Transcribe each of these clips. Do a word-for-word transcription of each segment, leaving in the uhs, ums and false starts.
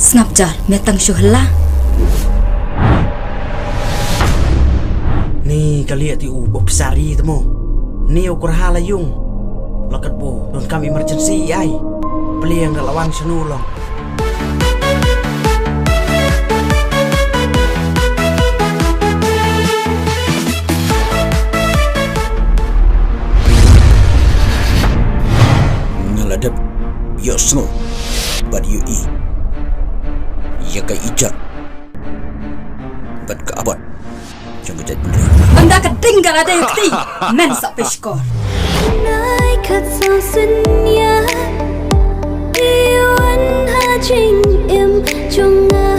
Sngap jar, me tang shu hela. Ni ka lieh ti u bok psari te mo. Ni u kurha la yung. La kat bo, don kam emergency ai. Pliang ka lawan senu long. Nga la dep ïohsngew bad ïohi ïa ka ijat bad ka abat jong ka jaitbynriew. Ynda ka ding ka la dei kti, men sa pishkor. Nai khat sa sunya, iwan ha jingim jong nga.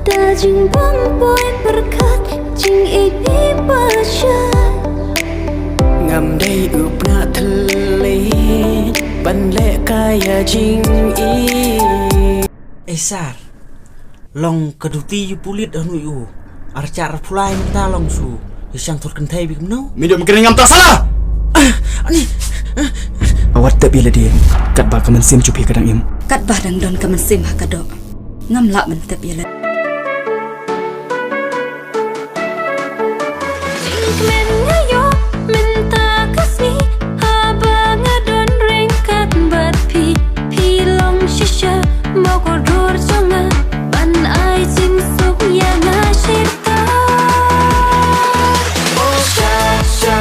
Da jingbym poi pyrkhat jingïeit phi ba shai. Ngam dei u pnah thylliej ban leh kai ha jingïeit. Ei sar, long ka duty u pulit hangne u. Ar char ar phulai mynta long shu. Ïa shang thot kynthei bik mno. Minute mkren ngam ta sala. Ani. Awat tep ïa lade. Katba ka mynsiem jong phi ka dang im. Katba dang don ka mynsiem ha ka doh. Ngam lah ban tep ïa lade. Jingkmen nga ïoh mynta ka sngi, haba nga don ryngkat bad phi. Phi long shisha mo kordor jong nga, ban ai jingsuk ïa nga shirta. Oh sha sha.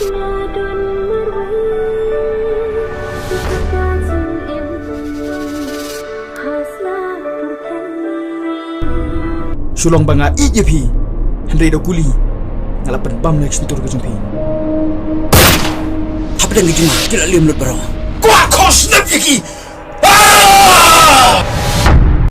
Nga don marwei, shisha ka jingim. Shu long ba nga ïeit ïa phi, hynrei da kuli nga la pynbam leh shyntur ka jong phi. Hapdeng ki jingma ki la lem lut baroh. Kwah khos lep ïa ki.